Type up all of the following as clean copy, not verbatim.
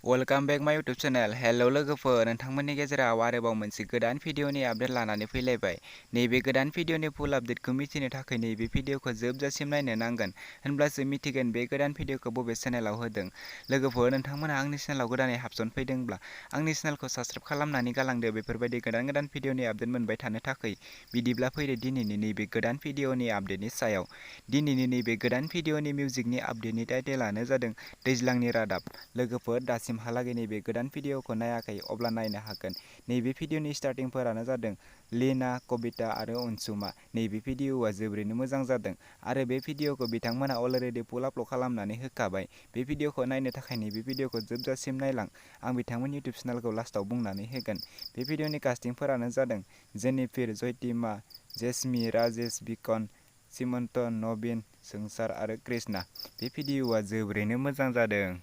Welcome बेक माय YouTube channel. हेल' लोगोफोर, नोंथांमोननि गेजेराव आरोबाव मोनसे गोदान भिडिअनि आपडेट लानानै फैलायबाय। नैबे गोदान भिडिअनि फुल आपडेटखौ मिथिनो थाखाय नैबे भिडिअखौ जोबजासिम नायनो नांगोन, होनब्लासो मिथिगोन बे गोदान भिडिअखौ बबे चेनेलाव होदों। लोगोफोर, नोंथांमोना आंनि चेनेलाव गोदानै हाबसनफैदोंब्ला आंनि चेनेलखौ साबस्क्राइब खालामनानै गालांदो बेफोरबायदि गोदान गोदान भिडिअनि आपडेट मोनबाय थानो थाखाय। बिदिब्ला फैदो दिनैनि नैबे गोदान भिडिअनि आपडेटनि सायाव। दिनैनि नैबे गोदान भिडिअनि मिउजिकनि आपडेटनि टाइटेलानो जादों दैज्लांनि रादाब। लोगोफोर, दासिमहालागै नैबे गोदान भिडिअखौ नायाखै अब्ला नायनो हागोन। नैबे भिडिअनि स्टार्टिंफोरानो जादों लीना, कबिता आरो अनसुमा। नैबे भिडिअआ जोबोरैनो मोजां जादों आरो बे भिडिअखौ बिथांमोना अलरेडि फुल आपल'ड खालामनानै होखाबाय। बे भिडिअखौ नायनो थाखाय नैबे भिडिअखौ जोबजासिम नायलां। आं बिथांमोननि इउटुब चेनेलखौ लास्टआव बुंनानै होगोन। बे भिडिअनि कास्टिंफोरानो जादों जेनिफिर, जयतिमा, जेस्मि, राजेश, बिकन, सिमन्त, नबिन, जोंसार आरो कृष्णा। बे भिडिअआ जोबोरैनो मोजां जादों।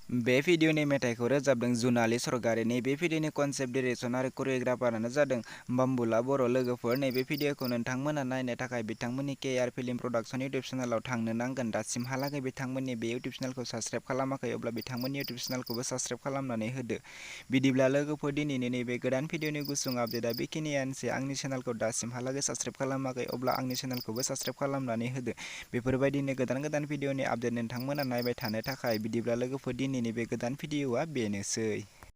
बे भिडिअनि मेथाइखौ रोजाबदों जुनाली सरगारि। नैबे भिडिअनि कनसेप्ट, डिरेक्सन आरो करिय'ग्राफारानो जादों बाम्बुला बर'। लोगोफोर, नैबे भिडिअखौ नोंथांमोना नायनो थाखाय बिथांमोननि फिल्म प्रडाक्शन इउटुब चेनेलाव थांनो नांगोन। दासिमहालागै बिथांमोननि बे इउटुब चेनेलखौ साबस्क्राइब खालामाखै अब्ला बिथांमोननि इउटुब चेनेलखौबो साबस्क्राइब खालामनानै होदो। बिदिब्ला लोगोफोर, दिनैनि नैबे गोदान भिडिअनि गुसुं आपडेटआ बेखिनियानोसै। आंनि चेनेलखौ दासिमहालागै साबस्क्राइब खालामाखै अब्ला आंनि चेनेलखौबो साबस्क्राइब खालामनानै होदो। बेफोरबायदिनो गोदान गोदान भिडिअनि आपडेट नोंथांमोना नायबाय थानो थाखाय। बिदिब्ला लोगोफोर, दिनैनि बे गोदान भिडिअआ बेनोसै।